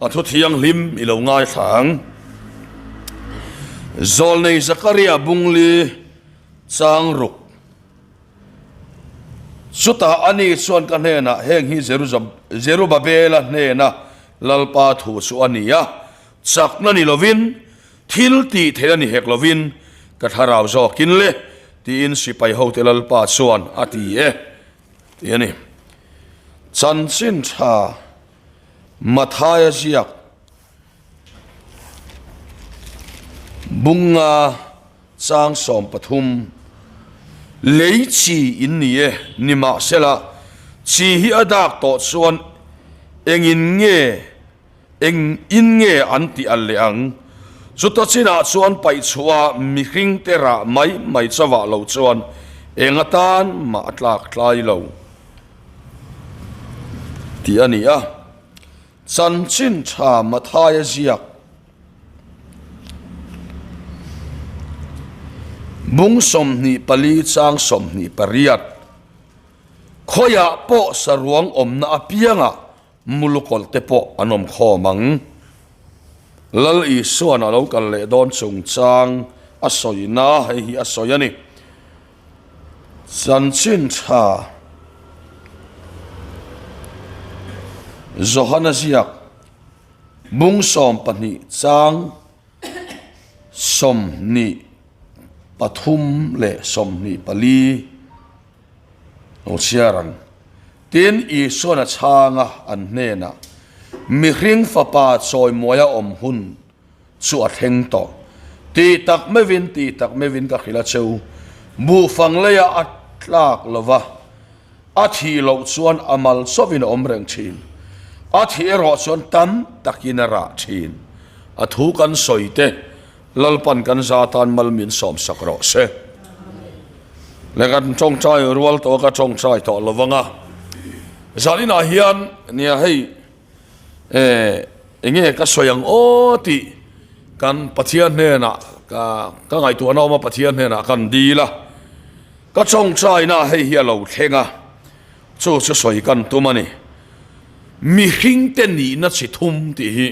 A thu thianghlim i lo ngaithla ang. Zawlnei Zakaria bungli chang ruk. Chutah ani chuan ka hnenah, Heng hi Zerubabela hnena Lalpa thu chu a ni a, chakna ni lovin, thil tih theih a ni hek lovin, ka thlarau zawkin le, tiin sipai hote Lalpa chuan a ti e, tih a ni. Chanchin tha Mathaia ziak Bunga chang 13, Lei chi in ni e, nimahsela, chi hi a dak tawh chuan engin nge, eng in nge an tih al leh ang? Chuta chinah chuan paih chhuah mihring te rah mai mai chauhah lo chuan eng atan mah a tlak tlai lo tih a ni a. Chanchin tha Mathaia ziak bung 24 chang 28, Khawiah pawh saruang awmna apiangah mulukawlh te pawh an awm khawm ang. Lal Isuan a lo kal leh dawn chungchang a sawina hei hi a sawi a ni. Chanchin tha Johana ziak bung 12 chang 23 leh 24 lo chhiar ang. Tin, Isuan a chhang a, an hnenah, Mihring fapa chawimuaia awm hun chu a thleng tawh. Tih tak meuhin, tih tak meuhin ka hrilh a cheu. Buhfang leiah a tlak lo va, a thih loh chuan a mal chauhin a awm reng thin. A thih erawh chuan tam takin a rah thin. A thu kan sawi te, Lalpan kan za tan mal min sawmsak rawh se. Le kan tawngtai rual tawh a, ka tawngtai tawh lo vang a. Zaninah hian nia hei Eh, enge ka sawi ang aw tih kan Pathian hnenah ka ka ngaihtuahna awm a Pathian hnenah kan dil a, ka tawngtaina hei hi a lo thleng a, chu chu sawi kan tum a ni. Mihringte nihna chi thum tih hi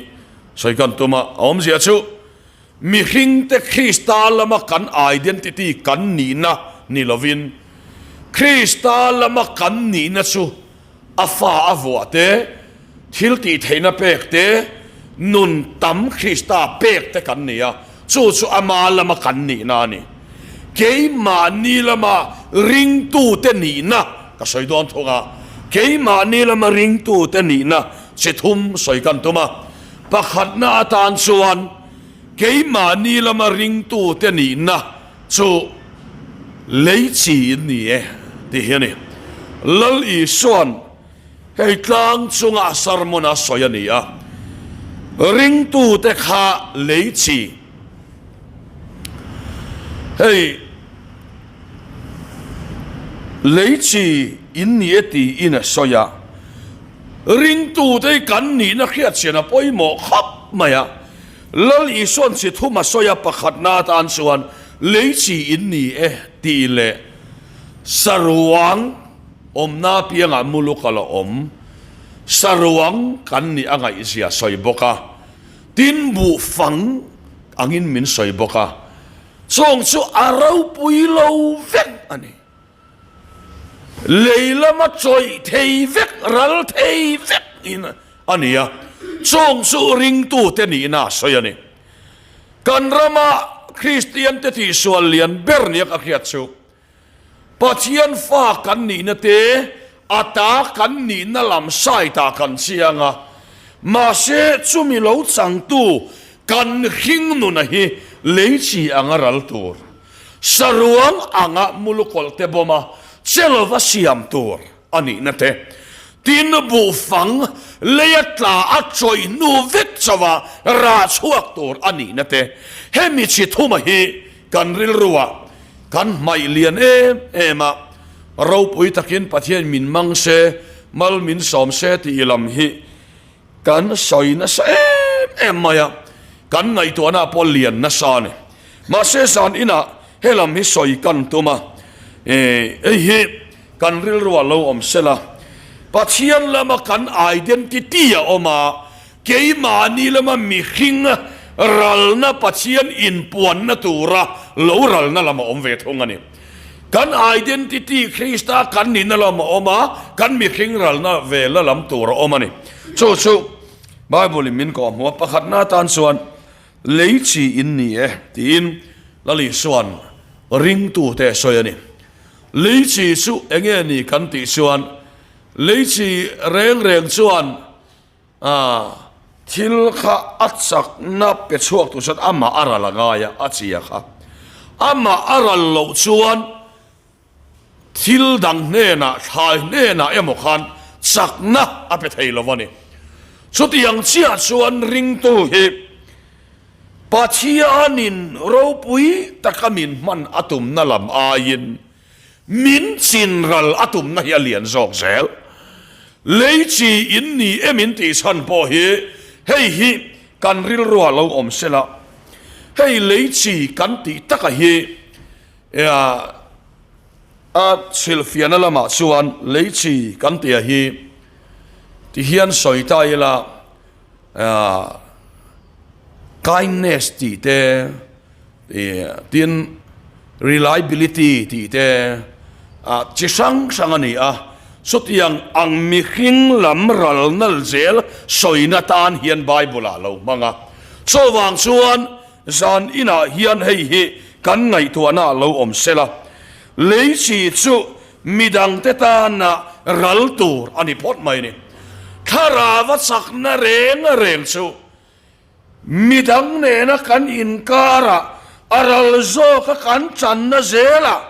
sawi kan tum a, a awmzia chu mihringte Krista lama kan identity kan nihna ni lovin Krista lama kan nihna chu A fa a vuah te, thil tih theihna pek te, nun tam Krista pek te kan ni a, chu chu ama lama kan nihna a ni. Keimahni lama ringtute nihna ka sawi dawn thung a, keimahni lama ringtute nihna chi thum sawi kan tum a. Pakhatna atan chuan keimahni lama ringtute nihna Chu lei chi in ni e tih hi a ni. Lal Isua'n hei tlang chunga sermon a sawi a ni a, ringtute kha lei chi hei lei chi in ni e tiin a sawi a, ringtute hi kan nihna hriatchian a pawimawh khawp mai a. Lal Isua'n chi thum a sawi a, pakhatna atan chuan lei chi in ni e tih leh saruang awmna apiangah muluk a la awm, saruang kan nih a ngaihzia sawi bawk a, tin buh fang angin min sawi bawk a, chawng chu a ropui lo vek a ni. Lei lama chawih thei vek, ral thei vek in a ni a, chung chu ringtute nihna a sawi a ni. Kan rama Kristiante tihsual lian ber nia ka hriat chu, Pathian fa kan nihna te, a ta kan nihna lam side ah kan chiang a, mahse chumi lo changtu kan hringnuna hi lei chi anga ral tur. Saruang anga mulukawlh te bawma che lova siam tur a nihna te, tin buhfang leia tla a chawih hnu vek chauha rah chhuak tur a nihna te, hemi chi thuma hi kan rilruah kan hmaih lian em em a, ropui takin Pathian min mang se, mal min sawm se tih lam hi Kan sawi nasa em em mai a, kan ngaihtuahna pawh lian nasa a ni. Mahse zan inah he lam hi sawi kan tum a, hei hi kan rilru ah lo awm sela, Pathian lama kan identity a awm a, Keimahni lama mihring ralna Pathian inpuanna tura lo ralna lam a awm ve thung a ni. Kan identity Krista kan nihna lam a awm a, kan mihring ralna velna lam tur a awm a ni. Chu chu Bible in min kawhhmuh a, pakhatna atan chuan lei chi in ni e tiin Lal Isua'n ringtute a sawi a ni. Lei chi chu enge ni kan tih chuan lei chi reng reng chuan A thil kha a chakna pe chhuak tur chuan amah a ral a ngai a, a chia kha. Amah a ral loh chuan thil dang hnenah, thlai hnenah emaw khan chakna a pe thei lo a ni. Chutiang chiah chuan ringtu hi Pathianin ropui taka min hman a tumna lam aiin Min chin ral a tumna hi a lian zawk zel. Lei chi in ni em in tih chhan pawh hi hei hi kan rilrua lo awm se la, hei lei chi kan tih taka hi a chhilhfiahna lamah chuan lei chi kan tih a hi ti hian sawi ta ila kindness tih te, Tin, reliability tih te chi hrang hrang a ni a, chutiang ang mihring lam ral nal zel sawina tan hian Bible ah lo hmang a. Chuvang chuan zan inah hian hei hi kan ngaihtuahna ah lo awm sela, lei chi chu midangte tana ral tur a ni phawt mai a ni. Thlarava chakna reng reng chu Midang nena kan inkarah a ral zawka kan channa zelah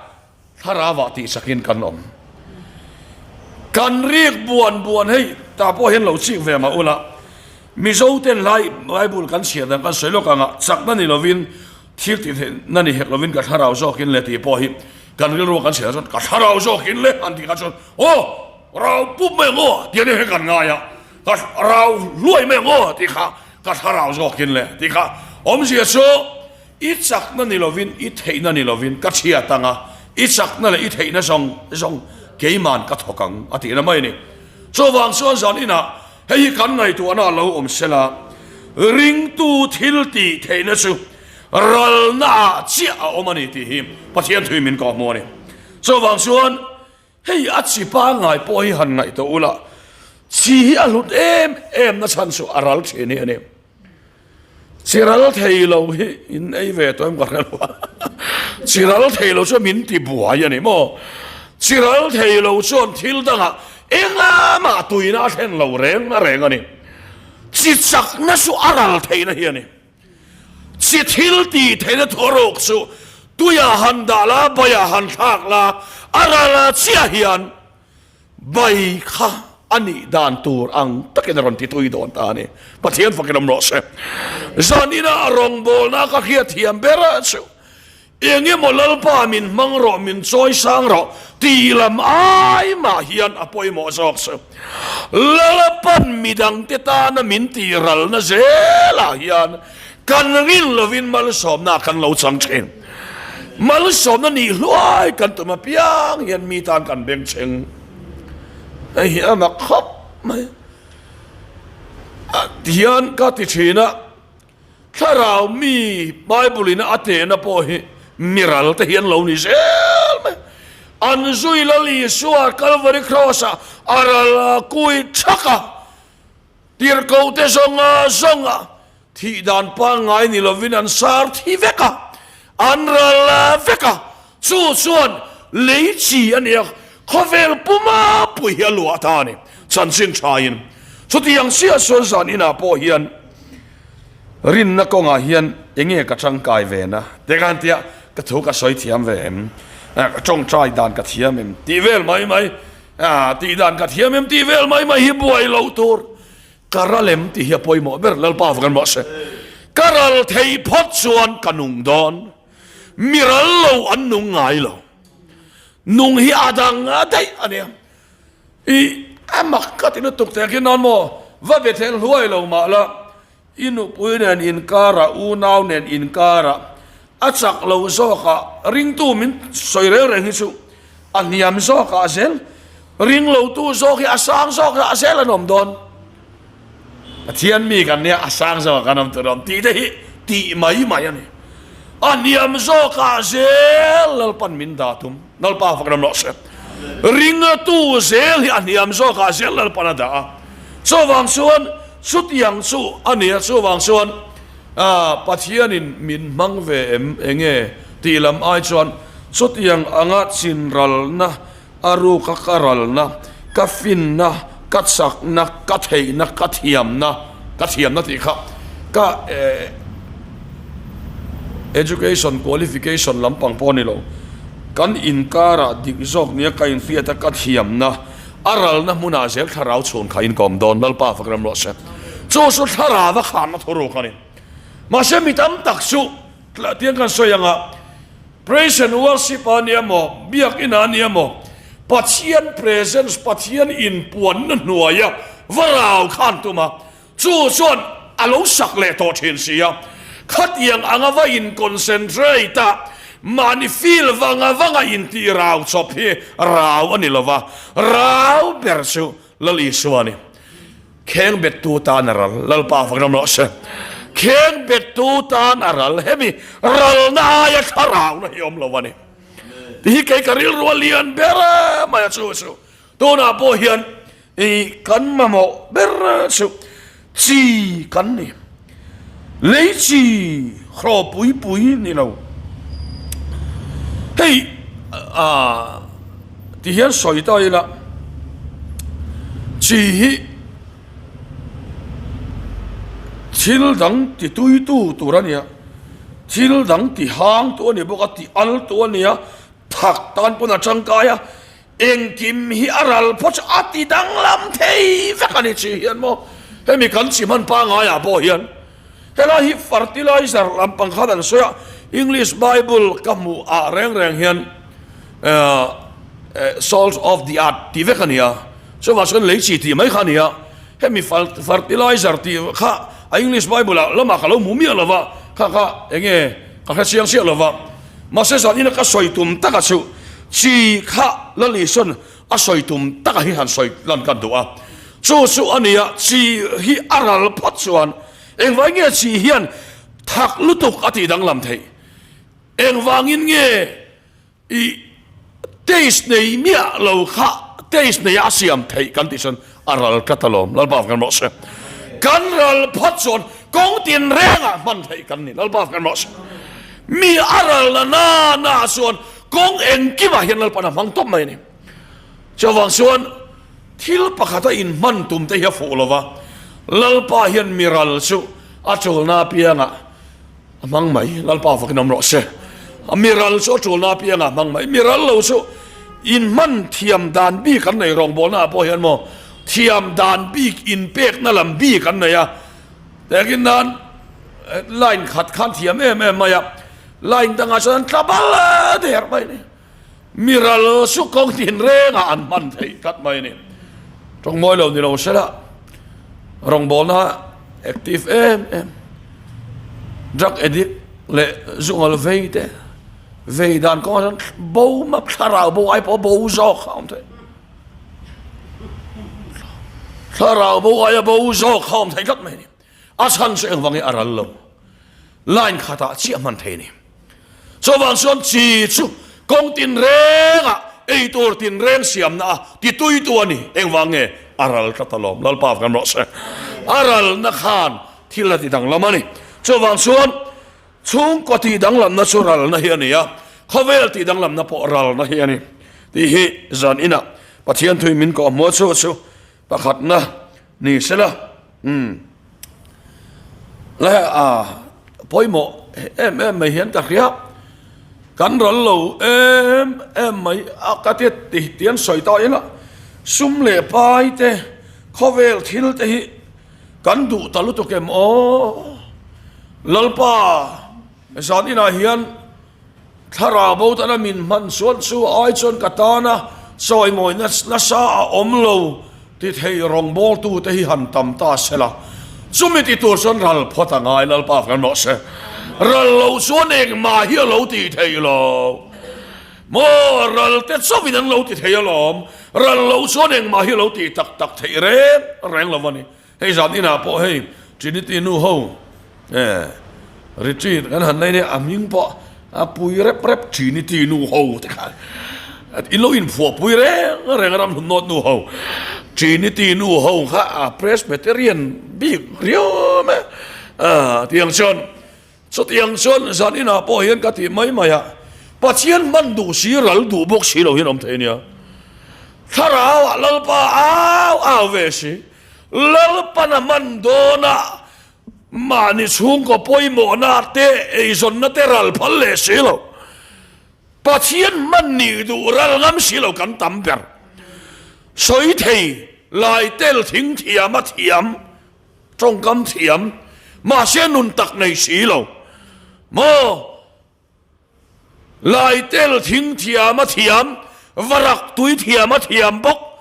thlarauah tihsakin kan awm. Kan rik buan buan hei tah pawh hian lo chik ve mah ula, Mizo ten lai Bible kan chhiar dan kan sawi lawk anga chakna ni lovin thil tih theihna ni hek lovin ka thlarau zawkin le tih pawh hi kan rilrua kan chhiar chuan ka thlarau zawkin le han tih kha chuan aw rau pup mai ang aw tih ania hian kan ngai a. Ka rau hluai mai ang aw tih kha ka thlarau zawkin le tih kha awmzia chu i chakna ni lovin i theihna ni lovin ka chhiat ang a, i chakna leh i theihna zawng zawng keiman ka thawk ang a tihna mai a ni. Chuvang chuan zan inah hei hi kan ngaihtuahna a lo awm sela, ringtu thil tih theihna chu ralna ah chiah a awm a ni tih hi Pathian thui min kawhhmuh a ni. Chuvang chuan Hei a chi pangngai pawh hi han ngaih tawh ula, chi hi a hlut em em na chhan chu a ral thin hi a ni. Chi ral thei lo hi in ei ve tawh em ka hre lo a, chi ral thei lo chuan min ti buai a ni maw? Chi ral thei lo chuan thil dangah engamah tuina a thlen lo reng reng a ni. Chi chakna chu a ral theihna hi a ni. Chi thil tih theihna thawruk chu tuiah han dah la, baiah han thlak la, a ral a chiah hian bai kha a nih dan tur ang takin a rawn ti tui dawn ta a ni. Pathian fakin awm rawh se. Zanina a rawngbawlna ka hriatthiam ber chu Eng emaw Lalpa min hmang rawh, min chawi sang rawh tih lam ai mah hian a pawimawh zawk chu. Lalpan midangte tana min tih ralna zelah hian kan rin lovin malsawmna kan lo chang thin. Malsawmna nih hluai kan tum apiang hian mi tan kan bengchheng. Hei hi a mak khawp mai. Tihian ka ti thin a. Thlarau mi Bible in a tehna pawh hi miral te hi an lo ni zel mai. An zui Lal Isua Calvary Cross ah a ral a kui thak a, tirhkoh te zawnga zawnga thih dan pangngai ni lovin an sar thi vek a, an ral vek a, chu chuan lei chi a nia khawvel puma pui hi a luah ta a ni. Chanchin thain chutiang chiah chuan zan inah pawh hian Rinna kawngah hian enge ka tangkai ve na? Te khan tia ka thu ka sawi thiam ve em? Ka tawngtai dan ka thiam em? Tih vel mai mai, tih dan ka thiam em tih vel mai mai hi buai loh tur. Ka ral em tih hi a pawimawh ber, Lalpa va kan mah se. Ka ral thei phawt chuan ka nung dawn. Mi ral lo an nung ngai lo. Nung hi a dang a daih a nia. I a mak ka ti lutuk teh khi nan maw? Va be thel hluai lo mah la, i nupui nen inkarah, unau nen inkarah a chak lo zawkah ringtu min sawi reng reng hi chu a hniam zawkah zel, ring lotu zawk hi a sang zawkah zel an awm dawn. Pathian mi kan nia a sang zawkah kan awm tur a awm tih te hi tih mai mai a ni. A hniam zawkah zel Lalpan min dah tum. Lalpa fak ram rawh se. Ringatu zel hi a hniam zawkah zel Lalpan a dah a. Chuvang chuan chutiang chu a ni a, chuvang chuan Pathianin min hmang ve em enge tih lam ai chuan chutiang anga chinralna A ruka ka ralna, ka finna, ka chakna, ka theihna, ka thiamna, ka thiamna tih kha ka education qualification lampang pawh a ni lo. Kan inkarah dik zawk nia ka inhriat a, ka thiamna a ralna hmunah zel thlarau chhun kha in ka awm dawn, Lalpa fak ram rawh se. Chu chu thlarau a khanna thuruk a ni. Mahse mi tam tak chu tiang kan sawi ang a. Praise and worship a nia maw, biakinn a nia maw, Pathian presence, Pathian inpuanna hnuaia va rau khan tum a, chu chuan a lo sak leh tawh thin si a, khatiang anga va in concentrate a, mahni feel vanga vanga intih rau chawp hi rau a ni lo va, rau ber chu Lal Isua a ni. Kheng bettu tan a ral, Lalpa fak ram rawh se. Kheng bettu tan a ral, hemi ralna aia thlarauna hi awm lo a ni. Ti hi kei ka rilru a lian ber mai a chu chu. Tunah pawh hian i kan mamawh ber chu chi kan ni. Lei chi hraw pui pui ni lo. Hei ah ti hian sawi ta ila chi hi thil dang ti tui tu tur a nia, thil dang ti hang tu a ni bawk a, ti al tu a nia, thak tan pawn a tangkai a, Engkim hi a ral phawt chu a ti danglam thei vek a ni chi hian maw hemi kan chi hman pangaiah pawh hian helai hi fertilizer lampang khan an sawi a English Bible ka hmuh ah reng reng hian salt of the earth tih vek a ni a chuvang chuan lei chi tih mai kha a ni a hemi fertilizer tih kha a English Bible ah lamah ka lo hmu miah lo va kha kha enge ka hre chiang chiah lo va. Mahse zan ina ka sawi tum taka chu chi kha Laliswn a sawi tum taka hi han sawi lan kan duh a. Chu chu a nia chi hi a ral phawt chuan engvai nge chi hian thak lutuk a tih danglam theih? Engvangin nge i taste nei miah lo kha taste nei a siam theih kan tih chuan a ral tlat alawm. Lalpa kan rawh se. Kan ral phawt chuan kawng tin rengah hman theih kan ni. Lalpa kan rawh se. Mi a ral na na na chuan kawng engkimah hian Lalpan a hmang tawp mai a ni. Chuvang chuan thil pakhata inhman tum te hi a fuh lova, Lalpa hian mi ral chu a tulna apiangah A hmang mai, Lalpa fakin awm rawh se. A miral chu a tulna apiangah a hmang mai. Miral lo chu inhman thiam dan bik an nei rawngbawlnaah pawh hian maw thiam dan bik inpekna lam bik an nei a. Tehkin nan line khat khan thiam em em mai a, line dangah chuan an tla bal der mai a ni. Miral chu kawng tinrengah an hman theih tlat mai a ni. Tawngmawi lo ni lo sela rawngbawlna active em em drug addict leh zungal vei te vei dan kawngah chuan bo map thlarau bo ai pawh bo zawk a awm thei. Thlarau bo aia bo zawk a awm thei tlat mai a ni. A chhan chu engvangin a ral lo. Line khatah chiah hman thei a ni. Chuvang chuan chi chu kawng tinrengah ei tur tinreng siamna a tituitu a ni. Engvang nge a ral tlat alawm? Lalpa kan rawh se. A ralna khan thil a ti danglam a ni. Chuvang chuan chhungkaw tih danglamna chu ralna hi a ni a, khawvel tih danglamna pawh ralna hi a ni tih hi zan inah Pathian thui min kawhhmuh chu chu Pakhatna ni sela umm leh a pawimawh em em mai hian ka hria kan ral lo em em mai a ka ti ti ti an sawi ta ila sum leh pai te khawvel thil te hi kan duh ta lutuk em aw Lalpa zan inah hian Thlarau bo tana min hman chuan chu ai chuan ka tana chawimawi nasa a awm lo ti thei rawngbawltute hi han tam ta se la, chumi ti tur chuan ral phawt a ngai Lalpa kan rawh se. Ral lo chuan engmah hi a lo ti thei lo. Maw ral te chauhin an lo ti thei alawm, ral lo chuan engmah hi a lo ti tak tak theih reng reng lo a ni. Hei zan inah pawh hei Trinity nu ho eh retreat kan han nei nia a hming pawh a pui rep rep Trinity nu ho te kha in lo inphuah pui reng reng a ram hlun nawt nu ho Trinity nu ho kha a Presbyterian bik riau mai a tiang chuan Chutiang chuan zan inah pawh hian ka tih mai mai a, Pathian hman duh si ral duh bawk si lo hian awm thei nia. Thlarauah Lalpa au au ve si, Lalpan a hman dawn a, mahni chhungkaw pawimawhna te, eizawnna te ral phal leh si lo. Pathian hman nih duh ral ngam si lo kan tam ber. Sawi thei, lai tel thing thiam a thiam. Tawngkam thiam, mahse nun tak nei si lo maw? Laitel thing thiam a thiam, varak tui thiam a thiam bawk,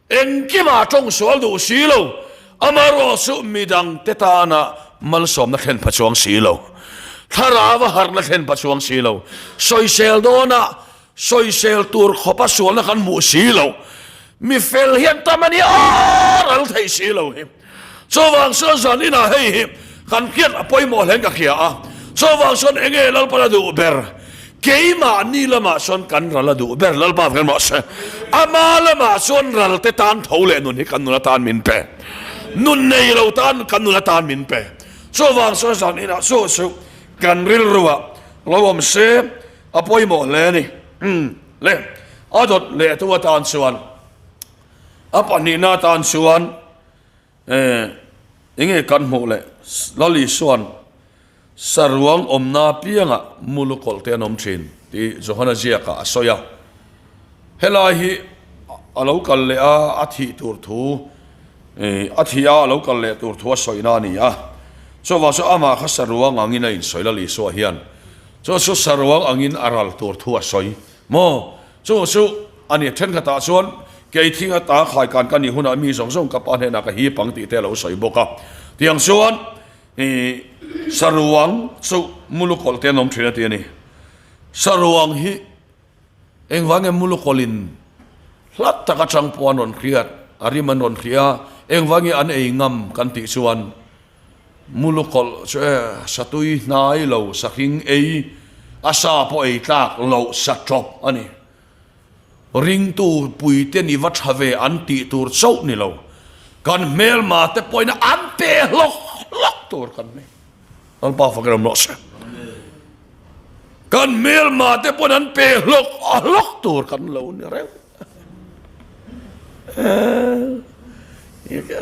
engkimah tawng sual duh si lo, amaherawh chu midangte tana malsawmna thlen pha chuang si lo, thlarau a harhna thlen pha chuang si lo, sawisel dawnah Sawisel tur khawpa sualna kan hmuh si lo. Mi fel hian tam a nia ral thei si lo hi. Chuvang chuan zan inah hei hi kan hriat a pawimawh hlein ka hria a. Chuvang chuan enge Lalpan a duh ber? Keimahni lamah chuan kan ral a duh ber Lalpa vek rawh se. Ama lamah chuan ral te tan tho leh nun hi kan nun atan min pe. Nun nei lo tan kan nun atan min pe. Chuvang chuan zan inah chu chu kan rilruah lo awm se. A pawimawh hle a ni. Umm le, a dawt leh tu atan chuan, a pahnihna atan chuan eh enge kan hmuh leh Lal Isua'n saruang awmna piangah mulu kawlh te an awm thin tih Johana ziakah a sawi a. Helai hi a lo kal leh a, a thih tur thu eh a thih a, a lo kal leh tur thu a sawina a ni a. Chuvang chu amah kha saruang angin a insawi Lal Isua hian. Chu chu saruang angin a ral tur thu a sawi maw? Chu chu a ni. Thenkhatah chuan kei thing ata khaikan ka nih hunah mi zawng zawng ka pa hnenah ka hip ang tih te a lo sawi bawk a. Tiang chuan ih saruang chu mulukawlh te an awm thin a ti a ni. Saruang hi engvang nge mulukawlhin hlat tak atang pawh an rawn hriat, a rim an rawn hria, engvang nge an ei ngam kan tih chuan Mulukawlh chu e, satui hnai lo, sahring ei, a sa pawh ei tlak loh sa tawp a ni. Ringtu puite ni va tha ve an tih tur chauh ni lo, kan hmelma te pawhin an pe hlawk hlawk tur kan ni. Lalpa fak ram rawh se. Kan hmelma te pawhin an pe hlawk hlawk tur kan lo ni reng.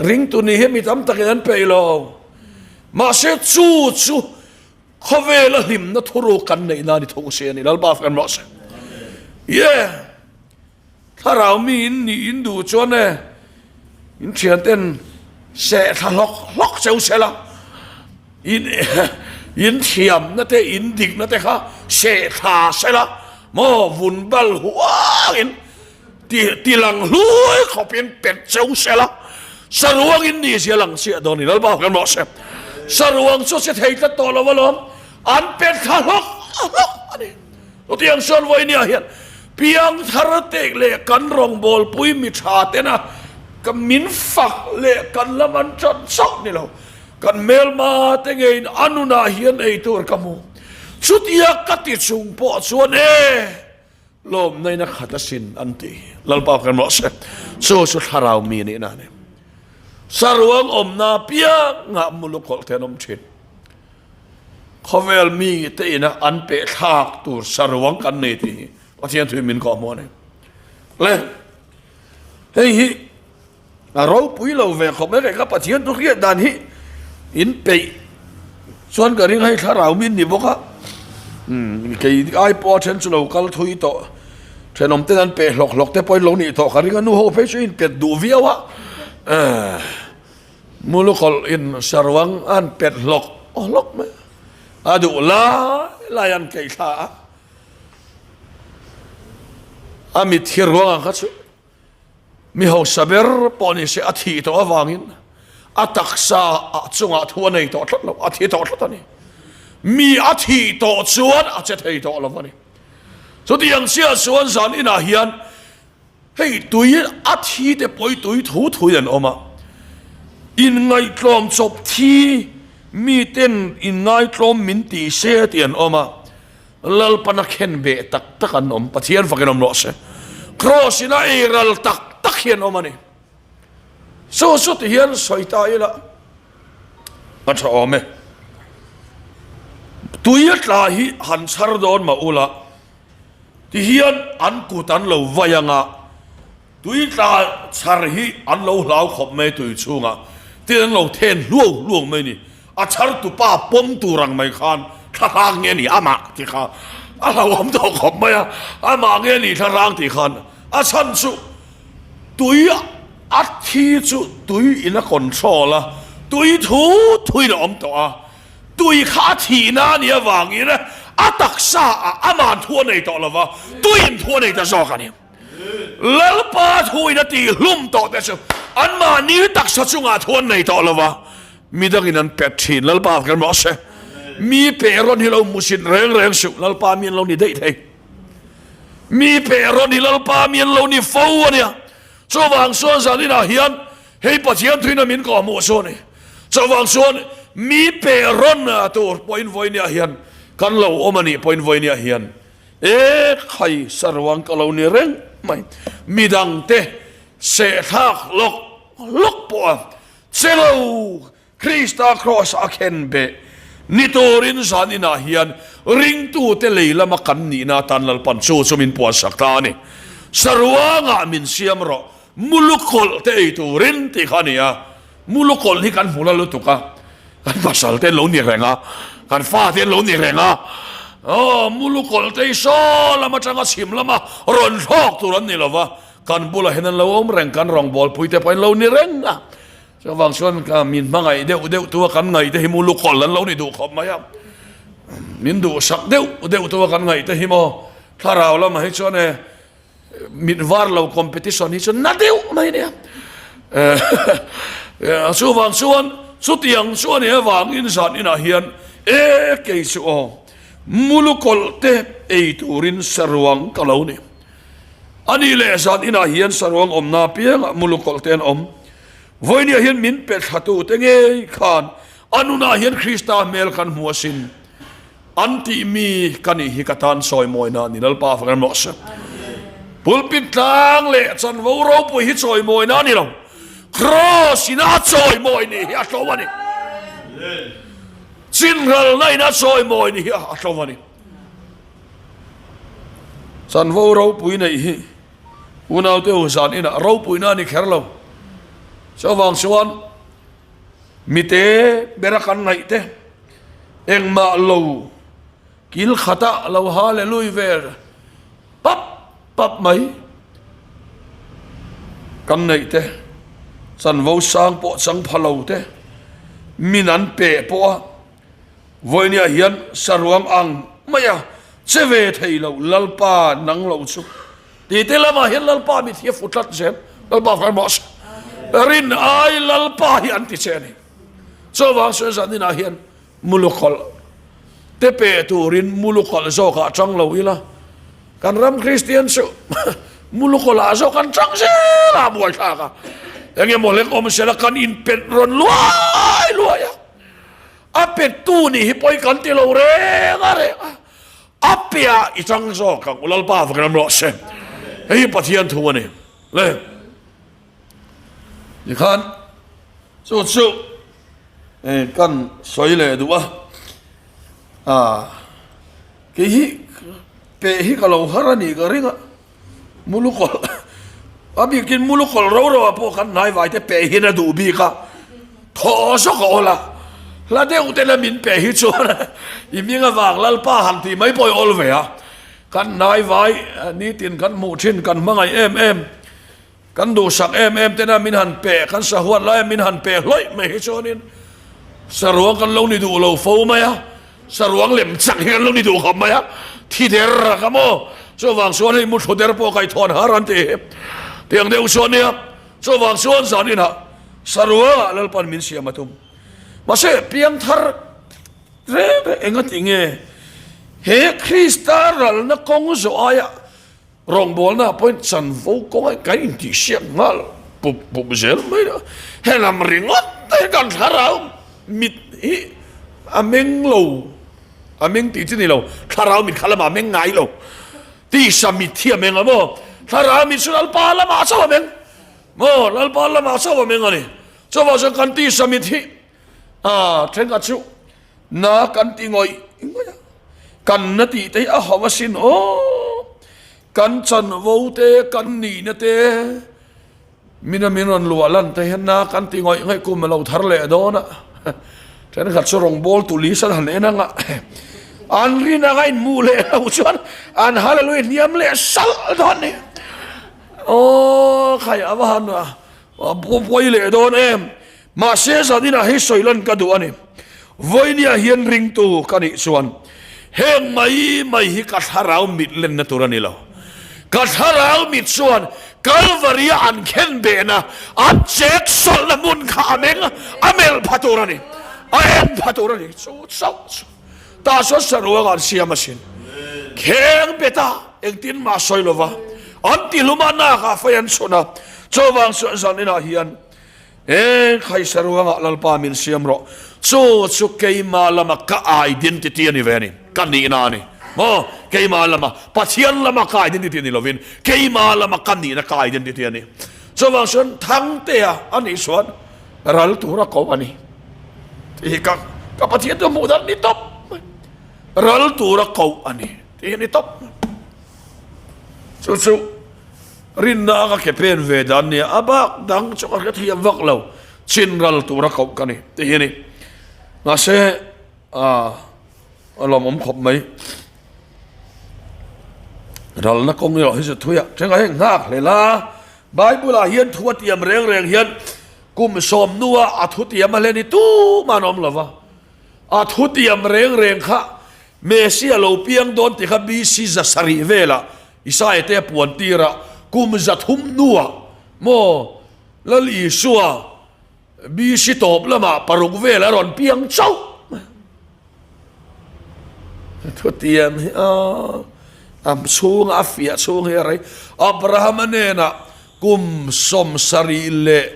Ringtu ni hi mi tam takin an peih lo. Mahse chu chu khawvela hlimna thuruk kan neih na ni thung si a ni. Lalpa fak rawh se. Yeah. Thlarau mi in nih in duh chuan e in thian ten seh thla hlawk hlawk cheu sela in in thiamna te in dikna te kha seh thla sela maw vun bal huangin ti ti lang hlui khawpin pet cheu sela saruangin ni zia lang chiah dawn ni Lalpa kan rawh se saruang chu che thei tlat tawh lo alawm an pet thla hlawk hlawk a ni chutiang chuan vawinia hian piang thar te leh kan rawngbawlpui mi tha tena ka min fak leh kan lam an chan chauh ni lo Kan hmelma te ngeiin a nunah hian ei tur ka hmu. Chutia ka ti chung pawh chuan e, lawmna in a khat asin an ti. Lalpa kan rawh se. Chu chu thlarau mi nihna a ni. Saruang awmna piangah mulukawlh te an awm thin. Khawvel mi te ina an pehthlak tur saruang kan nei tih hi Pathian thuin min kawhhmuh a ni. Le, hei hi A ropui lo ve khawp mai ka Pathian chu hriat dan hi in peih chuan ka ring hei thlarau min ni bawk a kei ai pawh a then chu lo kal thui tawh thenawm ten an peh hlawk hlawk te pawhin lo nih tawh ka ring a nu ho phei chu in pet duh viau a mulukawlh in saruang an pet hlawk hlawk mai a duh lai lai an keih thla a a mit hi ruang ang kha chu Mi hausa ber pawh ni se a thih tawh avangin a taksa a chungah thu a nei tawh tlat lo, a thi tawh tlat a ni. Mi a thih tawh chuan a che thei tawh lo a ni. Chutiang chiah chuan zan inah hian hei tui a thi te pawh hi tui thu thuin an awm a. Inngaihtlawm chawp thi miten inngaitlawm min ti se tih an awm a, Lalpana khen beh tak tak an awm. Pathian fakin awm rawh se. Kraws in a ei ral tak tak hi an awm a ni. Chu chu ti hian sawi ta ila a tha awm e. Tui a tla hi han chhar dawn mah ula ti hian an kut an lo vai anga Tui tla chhar hi an lo hlau khawp mai tui chhungah tin an lo then hluau hluau mai ni. A chhar tupa pawm tur ang mai khan thla hrang nge ni amah tih kha a hlauhawm tawh khawp mai a, amah nge ni thla hrang tih khan a chhan chu tui a thi chu tui in a control a, tui thu thuin a awm tawh a, tui kha a thihna a nih avangin a taksa ah ama'n thu a nei tawh lo va, tuiin thu a nei ta zawk a ni. Lalpa thuin a tihhlum tawh te chu anmahni taksa chungah thu an nei tawh lo va, midangin an pet thin. Lalpa kan rawh se. Mi peh rawn hi lo hmusit reng reng suh. Lalpa mi an lo ni daih thei. Mi peh rawn hi Lalpa mi an lo ni fo a nia. Chuvang chuan zaninah hian hei Pathian thuin a min kawhhmuh chu a ni. Chuvang chuan mi peh rawn tur pawhin vawinia hian kan lo awm a nih pawhin vawinia hian E khai saruang ka lo ni reng mai, midangte sehthlak lawk lawk pawh a che lo, Krista Kraws a khen beh ni turin zan inah hian ringtute lei lama kan nihna atan Lalpan chu chu min puansak ta a ni. Saruangah min siam rawh, mulukawlh te ei turin tih kha a ni a. Mulukawlh hi kan hmu la lutuk a, kan pasal te an lo ni reng a, kan fa te an lo ni reng a, aw mulukawlh te hi saw lam atanga chhim lama rawn thlawk tur an ni lo va, kan bulah hian an lo awm reng, kan rawngbawlpui te pawh an lo ni reng a, chuvang chuan min hmangaih deuh deuh tua kan ngaih te hi mulukawlh an lo ni duh khawp mai a, min duhsak deuh deuh tua kan ngaih te hi maw thlarau lamah hi chuan e. Mit var lo competition hi chu na deuh mai nia. Chuvang chuan chutiang chu a nih avangin zan inah hian e kei chu aw mulukawlh te ei turin saruang ka lo ni. A nih leh zan inah hian saruang awmna apiangah mulukawlh te an awm. Vawinia hian min pe thlatu te ngei khan a nunah hian Krista hmel kan hmu asin. An tih mi ka nih hi ka tan sawi mawina a ni Lalpa fak em rawh se. Pulpit tlang leh chanvo ropui hi chawi mawina a ni lo. Kraws in a chawi mawi ni hi a tlo a ni. Chinralna in a chawi mawi ni hi a tlo a ni. Chanvo ropui neih hi unaute u zan inah ropuina a ni kher lo. Chuvang chuan mite bera kan ngaih te Engmah lo kil khatah lo hallelui vel pap pap mai. Kan neih te, chanvo sang pawh chang pha lo te, min an peh pawh a, vawinia hian saruang ang mai a che ve thei lo Lalpa nang lo chu ti te lamah hian Lalpa mit hi a fu tlat zel. Lalpa khan mahse rin ai Lalpa hi an ti che a ni. Chuvang sawi zan inah hian mulukawlh te pe turin mulukawlh zawkah tang lo ila, kan ram Kristian chu mulukawlhah zawk an tang zel a buaithlak a, eng emaw hlek awm sela kan inpet rawn luai luai a, a pettu nih hi pawi kan ti lo reng a reng a, a piah i tang zawk ang u Lalpa vak ram rawh se, hei hi Pathian thu a ni le. Tikhan chu chu kan sawi leh duh a, ah kei hi peh hi ka lo har a nih ka ring a, mulukawlh a bikin mulukawlh ro ro ah pawh kan hnai vai te peh hian a duh bik a, thaw zawk a awl a, hla deuh te la min peh hi chuan i hming avang Lalpa han tih mai pawh i awl ve a, kan hnai vai nitin kan hmuh thin kan hmangaih em em. Kan duhsak em em tena min han peh, kan sahuat laia min han peh hlawih mai hi chuanin saruang kan lo ni duh lo fo mai a, saruang lem chak hi kan lo ni duh khawp mai a, thi der a ka maw? Chuvang chuan hei muthlu der pawh kaithawn har an ti hi tiang deuh chuan nia, chuvang chuan zan inah saruangah Lalpan min siam a tum. Mahse piangthar reng reng engati nge he Krista ralna kawng zawh aia Rawngbawlna pawhin chanvo kawnga kan intihsiak nghal pup pup zel mai a, helam ringawt te. Thenga kan thlarau mit hi a meng lo, a meng tih chi ni lo, thlarau mit kha lamah a meng ngai lo. Tisa mit hi a meng a maw? Thlarau mit chu Lalpa lamah chauh a meng maw? Lalpa lamah chauh a meng a ni. Chuvang chuan kan tisa mit hi a thenkhat chu na kan ti ngawih ngawih a, kan na tih te hi a hauh asin aw, kan chanvo te, kan nihna te, Mina min rawn luah lan te hian na kan ti ngawih ngawih kum a lo thar leh dawn a, thenkhat chu rawngbawl tuli san han en ang a, an rin anga inhmuh leh lo chuan an hallelujah hniam leh salh dawn ni. Aw khai a va han pawi leh dawn em. Mahse zaninah hei sawi lan ka duh a ni. Vawinia hian ringtu ka nih chuan heng mai mai hi ka thlarau mit lenna tur a ni lo. Ka thlarau mit chuan Kalvaria an khen behna, an chek sawlhna hmun kha a meng, a melh pha tur a ni. A en pha tur a ni. Chu chauh chu tah chuan saruang an siam asin. Kheng beta engtin mah sawi lova an tihlum a, nakah fei an chhun a. Chuvang chuan zaninah hian Eng khaisa ruangah Lalpa min siam rawh, chu chu keima lama ka identity a ni ve a ni, ka nihna a ni. Maw? Keima lama, Pathian lama ka identity ni lovin, keima lama ka nihna ka identity a ni. Chuvang chuan Thangtea a nih chuan ral tura ko a ni. Tih hi ka ka Pathian chu hmuh dan ni tawp mai. Ral tura ko a ni tih hi ni tawp mai. Chu chu Rinna ka ke pen ve dan nia, a bak dang chu ka hre thiam vak lo, chin ral tura koh ka ni ti hi a ni. Mahse a lawmawm khawp mai. Ralna kawng erawh hi chu thui a, thenga heng nghak hlel a, Bible ah hian thu a tiam reng reng hian kum sawm hnua a thu tiam a hlen hi tuman awm lo va. A thutiam reng reng kha Messia lo piang dawn ti kha BC 700 velah Isaia te a puan tir a, kum 300 hnuah maw Lal Isua BC tawp lamah paruk vel a rawn piang chauh. A thutiam hi a a chhunga a fiah chhung hi a rei. Abrahama hnenah Kum 70 leh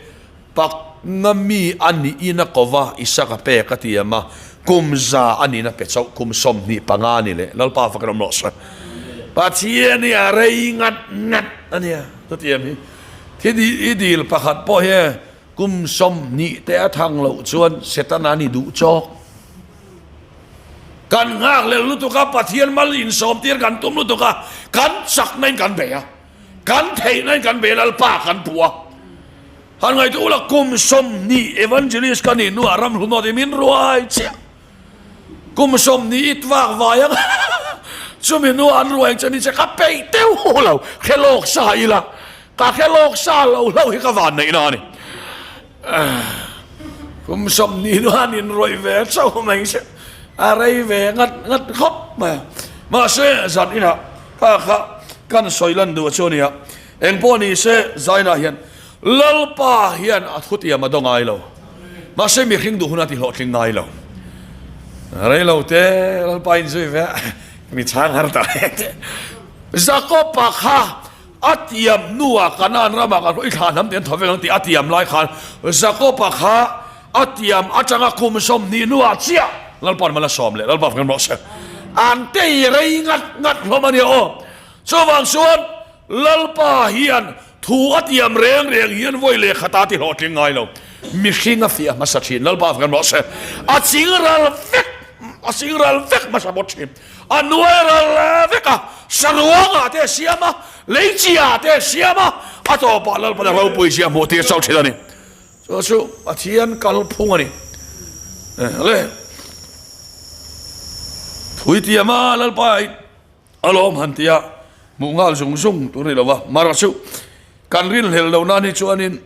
pakna mi a niin a ko va, Isaka pek a tiam a, kum 100 a niin a pe chauh, kum 25 a ni leh. Lalpa fak ram rawh se. Pathian hi a rei ngat ngat a nia, chutiang hi. Thi i dil pakhat pawh hi kum 20 te a thang loh chuan Setana ni duh chawk. Kan nghak lel lutuk a, Pathian mal insawmtir kan tum lutuk a, kan chakna in kan bei a. Kan theihna in kan ve Lalpa kan puh a. Han ngaihtuah ula kum 20 evangelist ka nih hnuah ram hlu nawt i min ruai chiah. Kum 20 it vak vai ang chumi hnuah an ruai ang che ni che ka peih teuh lo hre lawk sa ila ka hre lawk sa lo hlauh hi ka van neihna a ni. Kum 20 hnuah an inrawih ve chauh mai che a rei ve ngat ngat khawp mai a. Mahse zan inah kha kha kan sawi lan duh chu a nia. Eng pawh ni se Zaina hian Lalpa hian a thutiam a daw ngai lo. Mahse mihring duh hun a ti hlawhtling ngai lo. Rei lo te Lalpa inzui ve a mi chhang har ta. Jakob-a kha A tiam hnuah Kanaan ramah kan i thlah hnam tih an thaw vek ang tih a tiam lai khan Jakob-a kha a tiam atanga kum 20 hnuah chiah Lalpa'n mal a sawm leh Lalpa fak in rawh se. An tei rei ngat ngat hlawm a nia aw. Chuvang chuan Lalpa hian thu a tiam reng reng hian vawi leh khata ti hlawhtling ngai lo. Mihring a fiah hmasa thin Lalpa fak in rawh se. A ching ral vek a ching ral vek hmasa bawk thin. A nuai ral vek a, saruangah te a siam a, leichia te a siam a, a tawpah Lalpana ropui zia hmuh tir chauh thin a ni. Chu chu Pathian kalphung a ni. Le Thui tiam a Lalpa a lawm han tia hmuh nghal zung zung tur ni lo va, mara chu kan rinhlelh lo nan hi chuanin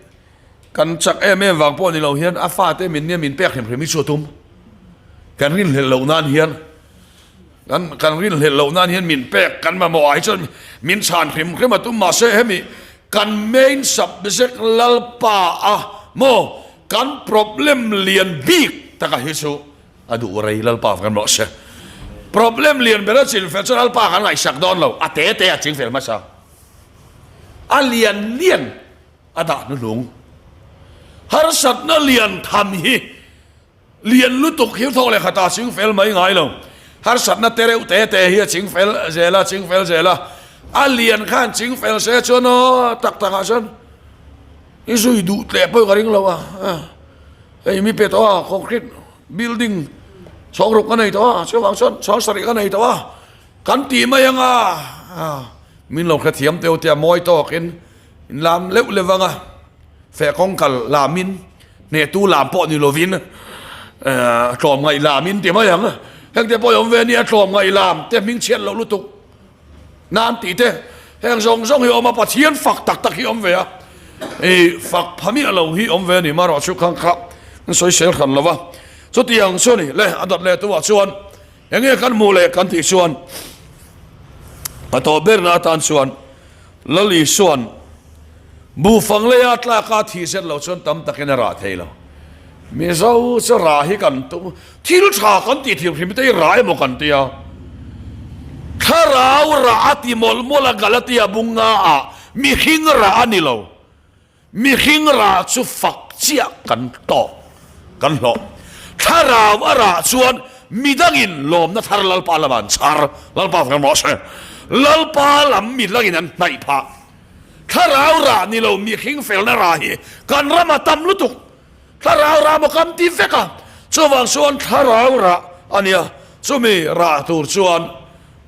Kan chak em em vang pawh ni lo hian a fate min nia min pek hrim hrim hi chu a tum. Kan rinhlelh loh nan hian kan kan rinhlelh loh nan hian min pek kan mamawh ah hi chuan min chhan hrim hrim a tum mahse hemi kan main subject Lalpa a maw kan problem lian bik taka hi chu a duh rei Lalpa kan rawh se. Problem lian ber a chilfel chu Lalpa kan ngaihsak dawn lo a te te a chilfel hmasa a lian lian. A dah hnuhnung. Harsatna lian tham hi lian lutuk hi thawk leh khatah a ching fel mai ngai lo. Harsatna te reuh te te hi a ching fel zel a, ching fel zel a. A lian khan ching fel se chuan aw tak takah chuan i zui duh tleh pawh ka ring lo a. Hei mi pe tawh a, concrete building chhawng ruk ka nei tawh a, chuvang chuan chhawng sarih ka nei tawh a, kan tih mai ang a. Min lo hrethiam teuh tia mawi tawkin in lam leuh leuh ang a, feh kawng kal lamin hnehtu lam pawh ni lovin tlawmngaih lamin ti mai ang. Heng te pawh i awm ve ania tlawmngaih lam te hming chhiat loh lutuk nan tih te heng zawng zawng hi awm a, Pathian fak tak tak hi awm ve a, i fak pha miah lo hi awm ve a ni marawh chu khang kha an sawi sel hran lo va. Chutiang chu a ni le, a dawt leh tu ah chuan Eng nge kan hmuh leh kan tih chuan a tawh berna atan chuan Lal Isua'n buhfang leia tlaka thih zet lo chuan tam takin a rah thei lo. Mizo chu rah hi kan tum, thil tha kan tih thil hrim te hi rah emaw kan ti a. Thlarau rah a ti mawlh mawlh a Galatia bunga ah mihring rah a ni lo. Mihring rah chu fak chiah kan tawk, kan hlawh. Thlarau a rah chuan midangin lawmna thar Lalpa lamah an chhar, Lalpa fak rawh se. Lalpa lam midangin an hnaih phah. Thlarau rah ni lo mihring felna rah hi kan ramah tam lutuk. Thlarau rah maw kan ti vek a, chuvang chuan thlarau rah a nia, chumi rah tur chuan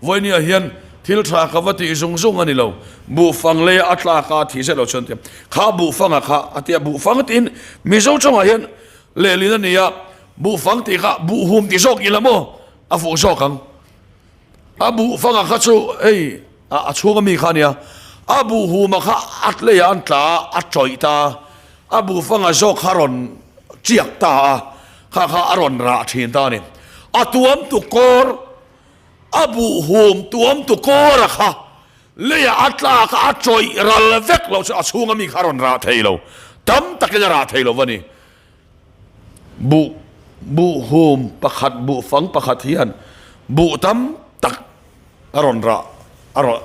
Vawinia hian thil tha ka va tih zung zung a ni lo, buhfang leia a tlak a thih zet lo chuan tia kha buhfanga kha a tia buhfang tiin Mizo tawngah hian lehlin a ni a, buhfang tih kha buhhum ti zawk ila maw a fuh zawk ang. A buhfanga kha chu hei a chhunga mi kha a nia, a buhhuma kha a leiah an tla a, a tawih ta a, a buhfanga zawk kha a rawn chiak ta a, kha kha a rawn rah thin ta a ni. A tuam tu kawr, a buhhum tuam tu kawra kha leiah a tlak a, a tawih ral vek lo chu a chhunga mi kha a rawn rah thei lo, tam takin a rah thei lo va ni. Buh, buhhum pakhat, buhfang pakhat hian buh tam tak a rawn rah, a rawn,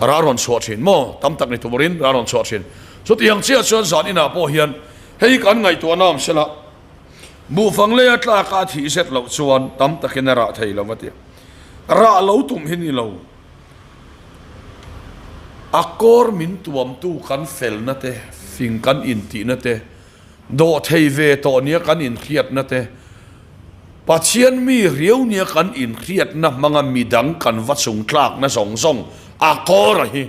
rah rawn chhuah thin maw? Tam tak ni turin rah rawn chhuah thin. Chutiang chiah chuan zan inah pawh hian hei kan ngaihtuahna awm sela, buhfang leia tlak a thih zet loh chuan tam takin a rah thei lo va ti. Rah lo tum hi ni lo. A kawr min tuamtu kan felna te, fing kan intihna te, dawhthei ve tawh nia kan inhriatna te, Pathian mi riau nia kan inhriatna hmanga midang kan va chungtlakna zawng zawng a kawr a hi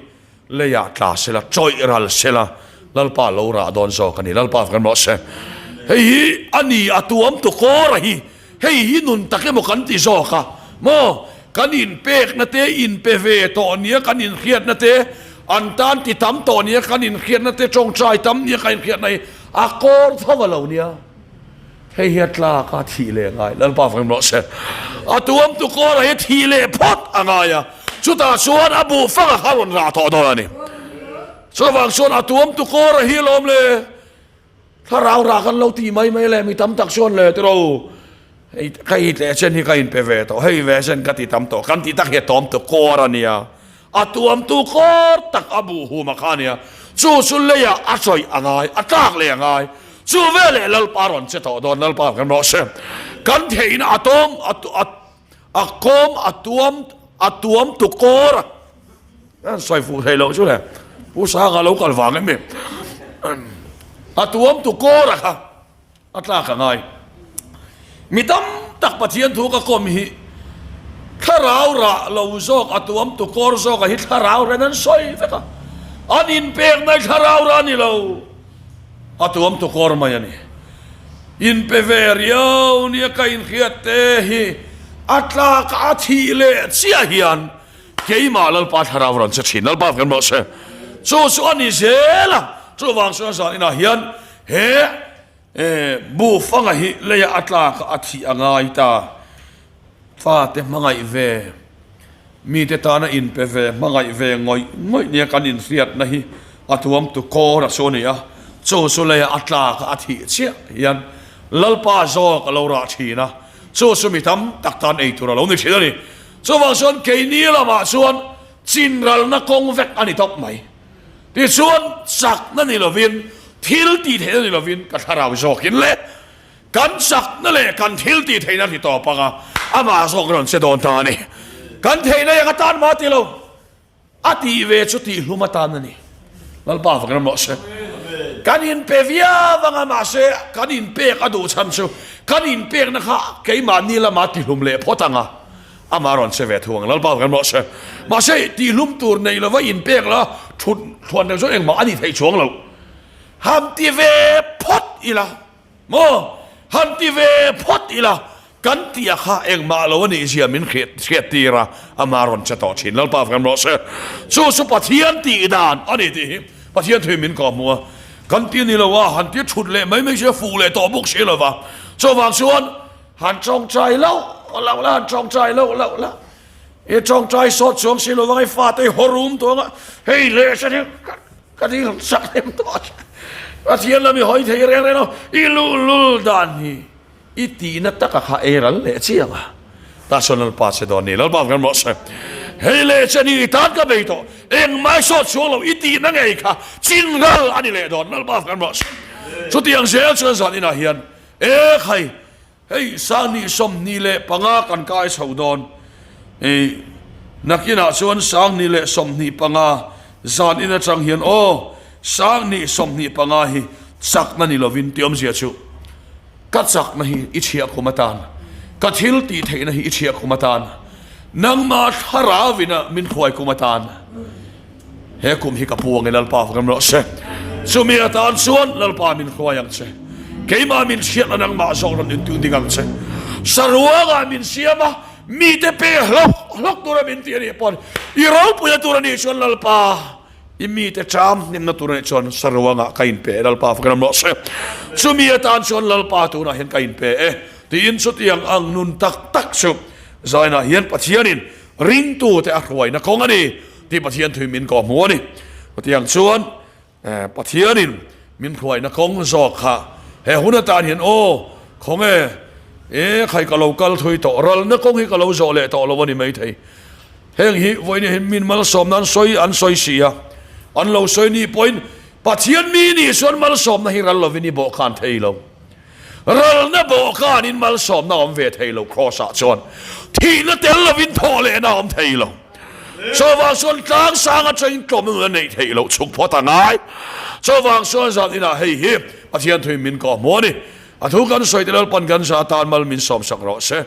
Leiah tla sela, chawih ral sela, Lalpa lo rah dawn zawk a ni. Lalpa kan rawh se. Hei hi a ni a tuam tu kawr a hi. Hei hi nun tak emaw kan ti zawk a maw? Kan inpekna te, inpe ve tawh nia kan inhriatna te, an tan ti tam tawh nia kan inhriatna te, tawngtai tam nia kan inhriatna hi a kawr tho a lo nia. Hei hi a tlak a thih leh ngai, Lalpa fang rawh se. A tuam tu kawrah hi thih leh phawt a ngai a, chutah chuan a buh fang a kha rawn rah tawh dawn a ni. Chuvang chuan a tuam tu kawrah hi alawm le, thlarau rah kan lo ti mai mai le, mi tam tak chuan le tiraw, hei ka hi tleh chen hi ka inpe ve tawh, hei ve chen ka ti tam tawh, kan tih tak hi a tuam tu kawr a nia. A tuamtu kawr tak a buh hum a kha nia, chu chu leiah a chawih a ngai, a tlak leh a ngai. Chu veleh Lalpa rawn che tawh dawn, Lalpa kan rawh se. Kan theihna a tawm, a a kawm, a tuam, a tuamtu kawr a, an sawi fuh thei loh chu le, Pu Sanga lo kal vang em ni? A tuamtu kawr a kha. A tlak a ngai. Mi tam tak Pathian thu ka kawm hi thlarau rah lo zawk a tuam tu kawr zawk a hi thlarau ren an sawi vek a. An inpek mai thlarau rah a ni lo. A tuam tu kawr mai a ni. Inpe ve riau nia ka inhriat te hi a tlak a thih leh chiah hian keimah Lalpa thlarau rawn che thin. Lalpa kan rawh se. Chu chu a ni zel a. Chuvang chuan zan inah hian He buhfanga hi leia a tlak a thih a ngai ta. Fate hmangaih ve, mite tana inpe ve, hmangaih ve ngawih ngawih nia kan inhriatna hi a tuamtu kawr a chu a ni a. Chu chu leia a tlak a thih chiah hian Lalpa zawk a lo rah thin a, chu chu mi tam tak tan ei tur a lo ni thin a ni. Chuvang chuan keini lamah chuan chinralna kawng vek a ni tawp mai. Tichuan, chakna ni lovin Thil tih theihna ni lovin ka thlarau zawkin le kan chakna leh kan thil tih theihna ti tawp anga amah zawk rawn che dawn ta a ni. Kan theihna eng atan mah ti lo. A tih ve chu tihhlum atan a ni. Lalpa fak ram rawh se. Kan inpe viau anga mahse kan inpek a duh chhan chu kan inpekna kha keimahni lama tihlum leh phawt anga amah rawn che ve thu ang. Lalpa fak ram rawh se. Mahse tihlum tur nei lova inpek la thut thuan reng chuan engmah a ni theih chuang lo. Han ti ve phawt ila. Maw? Han ti ve phawt ila, kan tih a kha engmah lo a nih zia min hriat tir a, amah rawn che tawh thin. Lalpa fak rawh se. Chu chu Pathian tih dan a ni tih hi Pathian thuin min kawh hmu a. Kan ti ni lo a, han ti thut leh mai mai si a, fuh leh tawh bawk si lo va. Chuvang chuan han tawngtai loh loh la, han tawngtai loh loh la. I tawngtai sawt chuang si lo vang, i fate i haw rum tawh ang a, hei leh se hi Ka dil sak hnem tawh a che. Pathian lam i hawi thei reng reng lo, i luhlul dan hi i tihna taka kha ei ral leh chiang a. Tah chuan Lalpa che dawn ni, Lalpa kan rawh se. Hei leh che ni i tan ka bei tawh, engmah i sawt chhuak lo, i tihna ngei kha chin ral a ni leh dawn, Lalpa kan rawh se. Chutiang zel chuan zan inah hian, E khai, Hei 25 25 kan kai chho dawn. Hei nakinah chuan 2025 zan in atang hian aw 2025 hi chakna ni lovin tih awmzia chu ka chakna hi i chhiah khum atan ka thil tih theihna hi i chhiah khum atan nangmah thlarauina min hruai kum atan He kum hi ka pu angin Lalpa fak rawh se. Chumi atan chuan Lalpa min hruai ang che. Keimah min hriat a nangmah zawk rawn intu ding ang che. Saruangah min siam a, mite pe hlawk hlawk tura min ti a nih pawn i ropuina tur a nih chuan Lalpa i mite ṭam hnemna tur a nih chuan saruangah ka inpe e Lalpa fak rawh se. Chumi atan chuan Lalpa tunah hian ka inpe e tiin chutiang ang nun tak tak chu zainah hian Pathianin ringtute a hruaina kawng a ni. Tih Pathian thui min kawh hmu a ni. Chutiang chuan Pathianin min hruaina kawng zawk kha he hun atan hian aw khawnge e khai ka lo kal thui tawh ralna kawng hi ka lo zawh leh tawh lo a ni maithei. Heng hi vawiin hian min malsawmna an sawi an sawi si a, an lo sawi nih pawhin Pathian mi nih chuan malsawmna hi ral lovin i bawhkhan thei lo. Ralna bawhkanin malsawmna awm ve thei lo Kraws-ah chuan thihna tel lovin thawh lehna awm thei lo. Chuvang chuan tlang sang atangin tlawmna nun a neih theih loh chhuk phawt a ngai. Chuvang chuan zan inah hei hi Pathian thuin min kawh hmu a ni. A thu kan sawi te Lalpan kan za atan mal min sawmsak rawh se.